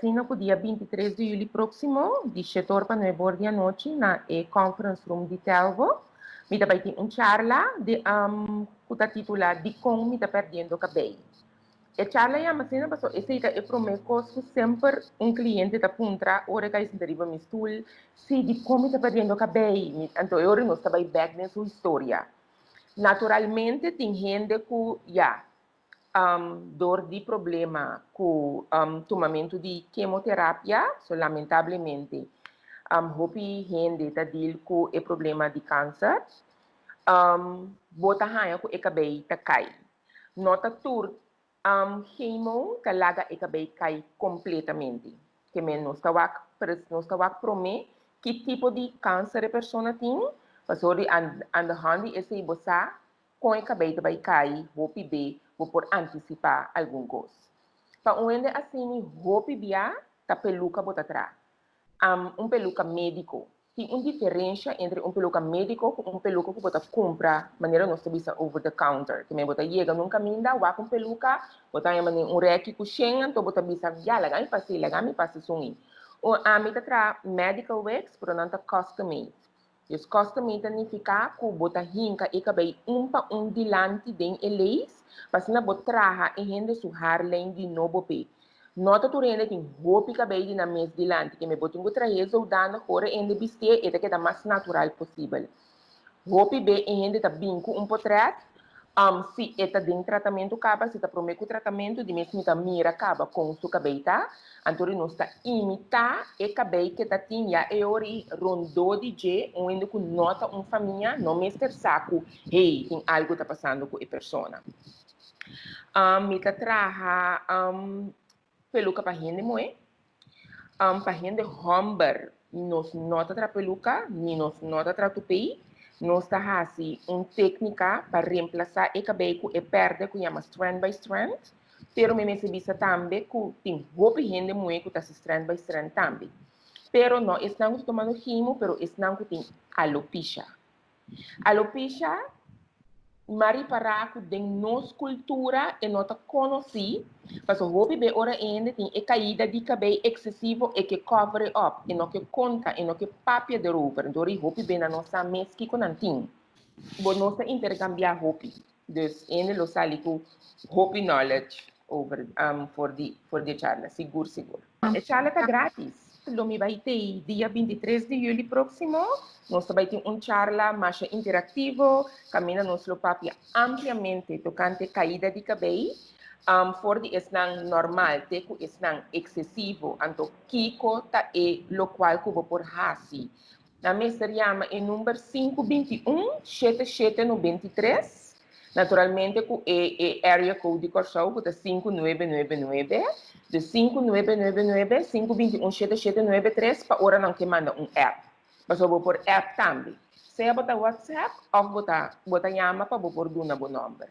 Asina ku dia 23 di yüli próksimo, di 7 or pa 9 or di anochi, na e conference room di Telvo, mi ta bai tin un charla ku ta titulá "Dikon mi ta perdiendo kabei". E charla yama asina paso esei ta e promé kos ku semper un kliente ta puntra ora ku e sinta riba mi stul: "Si, dikon mi ta perdiendo kabei?" Anto e ora nos ta bai bèk den su historia. Naturalmente tin hende ku ya dor di problema ku tumamentu di kemoterapia, so lamentablemente hopi hende ta deal ku e problema di kanser, bo ta haña ku e kabei ta kai. No ta tur chemo ta laga e kabei kai kompletamente. Ke men nos ta wak promé ki tipo di kanser e persona tin, pasobra aan de hand di esei bo sa kon e kabei ta bai kai, hopi be, bo por antisipá algun kos. Pa un hende asina, hopi bia, ta peluka bo ta traha. Un peluka médiko. Tin un diferensia entre un peluka médiko ku un peluka ku bo ta kumpra, manera nos ta bisa, over the counter. Ke men bo ta yega num kaminda, wak un peluka, bo ta yama un reki ku shen, anto bo ta bisa, "Ya, laga mi pasa sungi." O ami ta traha medical wigs, pero nan ta custom made. Dus custom made ta nifiká ku bo ta hinka e kabei un pa un dilanti den e lace, pa asina bo traha e hende su haarlijn di nobo p'e. No ta tur hende tin hopi kabei di na mes dilanti, ke men bo tin ku traha zodanig ora hende bisti e ta keda mas natural posibel. Hopi be e hende ta bin ku un portret, si e ta den tratamentu kaba, si ta promé ku tratamentu, di mes mi ta mira kaba kon su kabei ta, anto nos ta imitá e kabei ku e ta tin ya e ora rondó di dje, un hende ku no ta un famia, no mester sa ku, hey, tin algu ta pasando ku e persona. Mi ta traha peluka pa hende muhé, pa hende hòmber, nos no ta traha peluka, ni nos no ta traha tupé, nos ta hasi un téknika pa remplasá e kabei ku e pèrdè ku yama strand by strand, pero mi mester bisa tambe ku tin hopi hende muhé ku ta strand by strand tambe. Pero no esnan ku ta tumando chemo, pero esnan ku tin alopecia. Alopecia, m'a ripará ku den nos kultura e no ta konosí, paso hopi be ora hende tin e kaida di kabei eksesivo, e ke cover it up, e no ke konta, e no ke papia erover. Anto hopi be nan no sa mes kiko nan tin. Bo nos ta interkambiá hopi. Dus hende lo sali ku hopi knowledge over for di charla, sigur sigur. E charla ta gratis. Lo mi bai tin dia 23 di yüli próksimo, nos bai tin un charla mas interaktivo, kaminda nos lo papia ampliamente tokante kaida di kabei, for di esnan normal, te ku esnan eksesivo, anto kiko ta e lokual ku bo por hasi. Nan mester yama e number 521 7793, naturalmente ku e area code di Kòrsou, ku ta 5999, di 5999 521 7793, pa ora nan ke manda un app. Mas bo por app tambe. Sea bo ta WhatsApp òf bo ta yama pa bo por duna bo number.